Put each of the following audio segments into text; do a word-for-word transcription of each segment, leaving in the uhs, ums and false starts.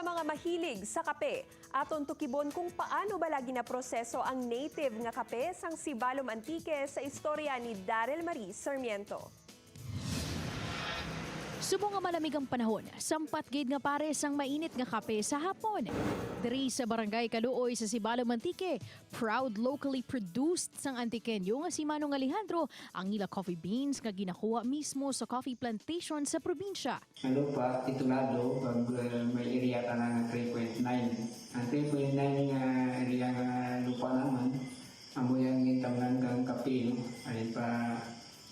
Mga mahilig sa kape, aton tukibon kung paano bala ginaproseso ang native nga kape sang Sibalom, Antique sa istorya ni Daryl Marie Sarmiento. Subong nga malamig ang panahon, sampat gid nga pares ang mainit nga kape sa hapon. Diri sa Barangay Kaluoy sa Sibalom, Antique, proud locally produced sang Antiqueño nga si Manong Alejandro ang ila coffee beans nga ginakuha mismo sa coffee plantation sa probinsya. Ang lupa, titulado, pag uh, may area ka na three point nine. Ang three point nine nga area nga lupa naman, amo yang gintamnan kang kape, no? Ay pa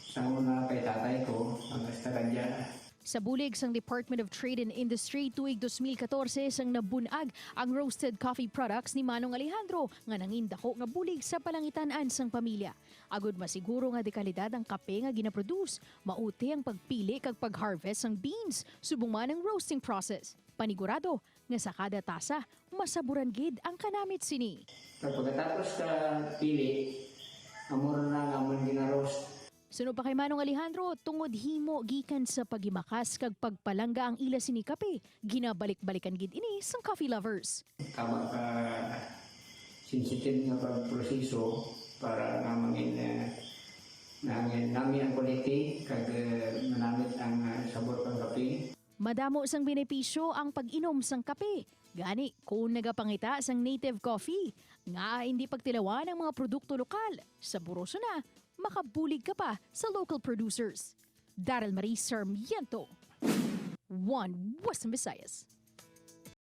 sa una kay tatay ko, ang Estacadya. Sa bulig sang Department of Trade and Industry tuig dos mil katorse sang nabun-ag ang roasted coffee products ni Manong Alejandro nga nangin dako nga bulig sa palangitan-an sang pamilya. Agud masiguro nga dekalidad ang kape nga ginaproduce, mauti ang pagpili kag pag-harvest sang beans subong man ang roasting process. Panigurado nga sa kada tasa, masaburan gid ang kanamit sini. Pagkatapos ka pili, amo ra na nga amon gina-roast. Suno pa kay Manong Alejandro, tungod himo gikan sa paghimakas kag pagpalangga ang ila sini kape, ginabalik-balikan gid ini sang coffee lovers. Tama ka sensitive nga pagproseso para nga mangin uh, nangin nami ang quality kag uh, manamit ang uh, sabor kang kape. Madamo sang benepisyo ang pag-inom sang kape. Gani, kung nagapangita sang native coffee, nga hindi pagtilawan ang mga produkto lokal, saburoso na, makabulig ka pa sa local producers. Daryl Marie Sarmiento, One Western Visayas.